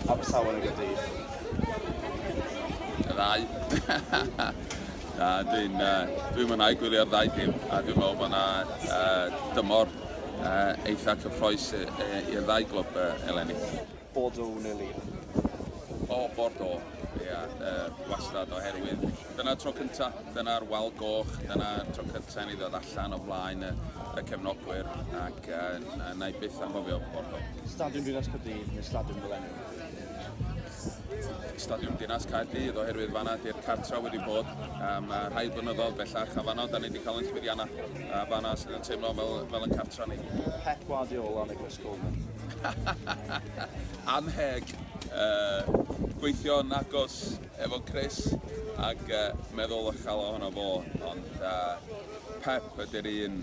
Abertawe neu Gaerdydd? Y ddau. Na, dwi'n uh, dwi mwynhau gwylio'r ddau dîm a dwi'n meddwl bod yna uh, dymor uh, eitha cyffroes i'r ddau glwb uh, eleni. Bordeaux neu Lille? O, Bordeaux, ia, uh, wastad oherwydd dyna'r tro cynta, dyna'r wal goch, dyna'r tro cynta i ni ddod allan o flaen y, y cefnogwyr ac uh, na i byth anghofio Bordeaux. Stadiwm Dinas Caerdydd neu Stadiwm Millennium? Stadiwm Dinas Caerdydd oherwydd fanna di'r cartra wedi bod am uh, rhai blynyddoedd bellach a fanna da ni wedi cael yn llwyddiannau a fanna sydd yn teimlo fel, fel yn cartra ni. Pep Guardiola neu Chris Coleman? Anheg. Uh, gweithio'n agos efo Chris ac uh, meddwl ychel ohono fo, ond uh, Pep ydy'r un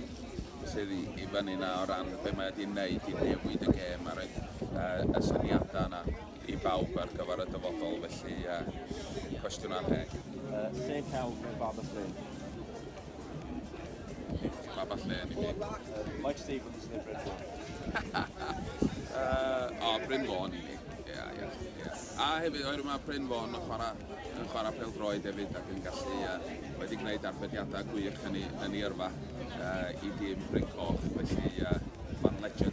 sydd i, i fyny na o ran be mae wedi wneud i newid y gêm a rhoi uh, y syniadau yna i bawb ar gyfer y dyfodol, felly uh, cwestiwn anheg. Lle celf neu Babell Lane? Babell Lane i mi. Mike Stevens neu Bryn Fôn? O, Bryn Fôn i mi. Ia, ia, ia. A hefyd, oherwydd mae Bryn Fôn yn chwarae, yn chwarae pêl-droed hefyd ac yn gallu, uh, wedi gwneud arbediadau gwych yn ei, yn ei yrfa uh, i dîm Bryn Coch, felly uh, mae'n legend.